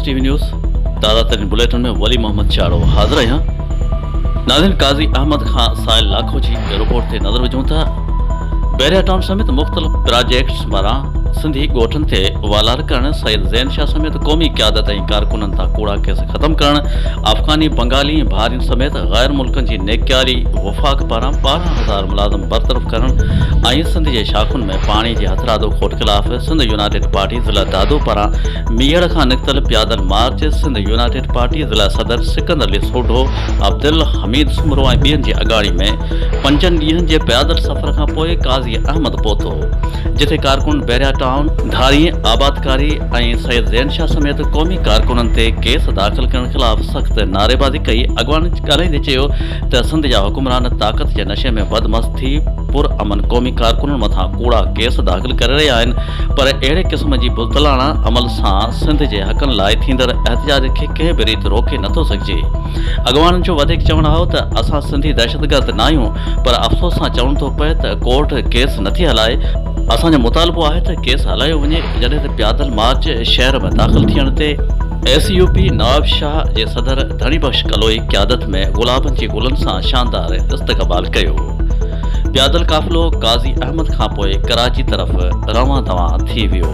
ٽي V news تازه ترين bulletin ۾ Wali Muhammad چاڙهو حاضر آهيان. ناظرين قاضي احمد کان سائل لاکو جي رپورٽ تي نظر وجهون ٿا. بحريا ٽائون سميت مختلف پراجيڪٽس پاران سنڌي ڳوٺن تي والار ڪرڻ، سيد زين شاهه سميت قومي قيادت ۽ ڪارڪنن تان ڪوڙا ڪيس ختم ڪرڻ، افغاني، بنگالي ۽ بهارين سميت غير ملڪن جي نيڪياري وفاق پاران 12,000 ملازم برطرف ڪرڻ ۽ سنڌ جي شاخن ۾ پاڻي جي هٿرادو کوٽ خلاف سنڌ يونائيٽيڊ پارٽي ضلع دادو پاران ميهڙ کان نڪتل پيادل مارچ سنڌ يونائيٽيڊ پارٽي ضلع صدر سڪندر علي سوڍو، عبدالحميد سومرو ۽ ٻين جي اڳواڻي ۾ پنجن ڏينهن جي پيادل سفر کان پوء قاضي احمد پهتو، جتي ڪارڪن بحريا ٽائون، ڌارين آبادڪاري ۽ سيد زين شاهه سميت قومي ڪارڪنن تي ڪيس داخل ڪرڻ خلاف سخت نعريبازي ڪئي، اڳواڻن ڳالهائيندي چيو ته سنڌ جا حڪمران طاقت جي نشي ۾ بدمست ٿي پر امن قومي ڪارڪنن مٿان ڪوڙا ڪيس داخل ڪري رهيا آهن پر اهڙي قسم جي بزدلاڻا عمل سان سنڌ جي حقن لاء ٿيندڙ احتجاج کي ڪنهن به ريت روڪي نٿو سگهجي. اڳواڻن جو وڌيڪ چوڻ هو ته اسان سنڌي دهشتگرد ناهيون پر افسوس سان چوڻ ٿو پئي ته ڪورٽ ڪيس نٿي هلائي، اسان جو مطالبو آهي ته ڪيس هلايو وڃي، جڏهن ته پيادل مارچ شهر ۾ داخل ٿيڻ تي ايس يو پي نوابشاهه جي صدر ڌڻي بخش ڪلوئي قيادت ۾ گلابن جي گلن سان شاندار استقبال ڪيو. پيادل قافلو قاضي احمد کانپوء ڪراچي طرف روان دوان ٿي ويو.